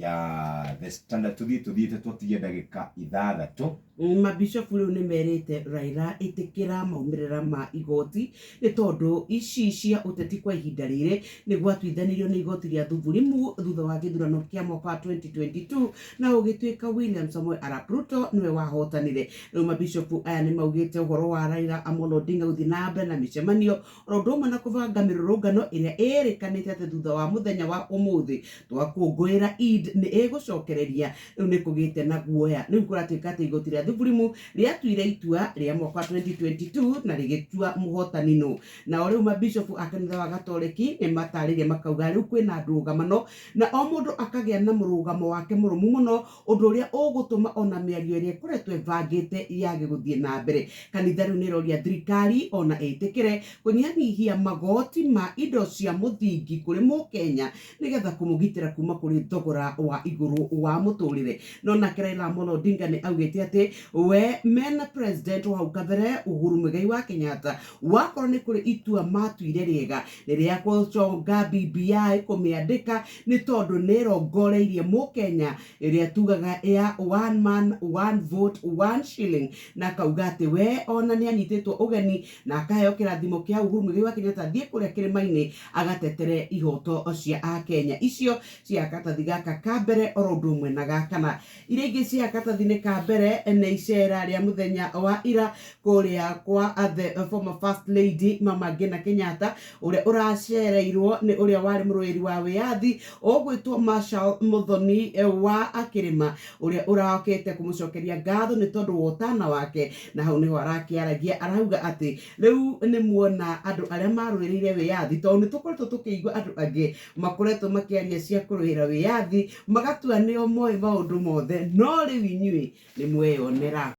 Ya The Standard. Tuthiĩ twatigia ndagĩka 6. Mabishopu rĩu nĩ merĩte Raila ĩtĩkĩra maumĩrĩra ma igoti, nĩ tondũ ici cia ũteti kwa ihinda rĩrĩ nĩ gwatuithanirio nĩ igoti rĩa Thuburimu thutha wa gĩthurano kĩa mwaka wa 2022, na ũgĩtuĩka William Samoei Arap Ruto nĩwe wahotanire. Rĩu mabishopu aya nĩ maugĩte ũhoro wa Raila Amolo Odinga gũthiĩ na mbere na mĩcemanio oro ũndũ ũmwe na kũbanga mĩrũrũngano ĩrĩa ĩrĩkanĩte atĩ thutha wa mũthenya wa ũmũthĩ twakũngũĩra Eid nĩ ĩgũcokereria. Rĩu nĩ kũgĩte na guoya. Rĩu kũratuĩka atĩ igoti rĩa Thuburimu rĩatuire itua rĩa mwaka wa 2022 na rĩgĩtua mũhotani nũ. Nao rĩu mabishopu a kanitha wa Gatoreki nĩ matarĩirie makauga rĩu kwĩna ndũgamano na o mũndũ akagĩa na mũrũgamo wake mũrũmu mũno, ũndũ ũrĩa ũgũtũma ona mĩario ĩrĩa ĩkoretwo ĩbangĩte yage gũthiĩ na mbere. Kanitha rĩu nĩ ĩroria thirikari ona ĩtĩkĩre kũnyihanyihia magoti ma indo cia mũthingi kũrĩ mũkenya, nĩgetha kũmũgitĩra kuma kũrĩ thogora wa igũrũ wa mũtũrĩre. No nake Raila Amolo Odinga nĩ augĩte atĩ we mena president wa hau kabere Uhuru Muigai wa Kenyatta, wakorwo nĩ kũrĩ itua matuire rĩega, nĩ rĩa gũconga BBI kũmĩandĩka, nĩ tondũ nĩ ĩrongoreirie mũkenya, ĩrĩa tugaga ya one man, one vote, one shilling. Na akauga atĩ we ona nĩ anyitĩtwo ũgeni na akaheo kĩrathimo kĩa Uhuru Muigai wa Kenyatta athiĩ kũrĩa kĩrĩma-inĩ agatetere ihoto cia akenya. Icio cia karatathi gaka ka mbere oro ũndũ ũmwe na gakana. Iria ingĩ cia karatathi-inĩ ka mbere nĩ icera rĩa mũthenya wa ira kũrĩa kwa the former First Lady Mama Ngina Kenyatta, ũrĩa ũracereirwo nĩ ũrĩa warĩ mũrũĩri wa wĩyathi ũgwĩtwo Marshal Muthoni wa Kĩrĩma, ũrĩa ũrokĩte kũmũcokeria ngatho nĩ tondũ wa ũtana wake. Na hau nĩho arakĩaragia, arauga atĩ rĩu nĩ muona andũ arĩa marũĩrĩire wĩyathi, tondũ nĩ tũkoretwo tũkĩigua andũ angĩ makoretwo makĩaria cia kũrũĩra wĩyathi, magatua nĩo moĩ maũndũ mothe, no rĩu inyuĩ nĩ mweyonera.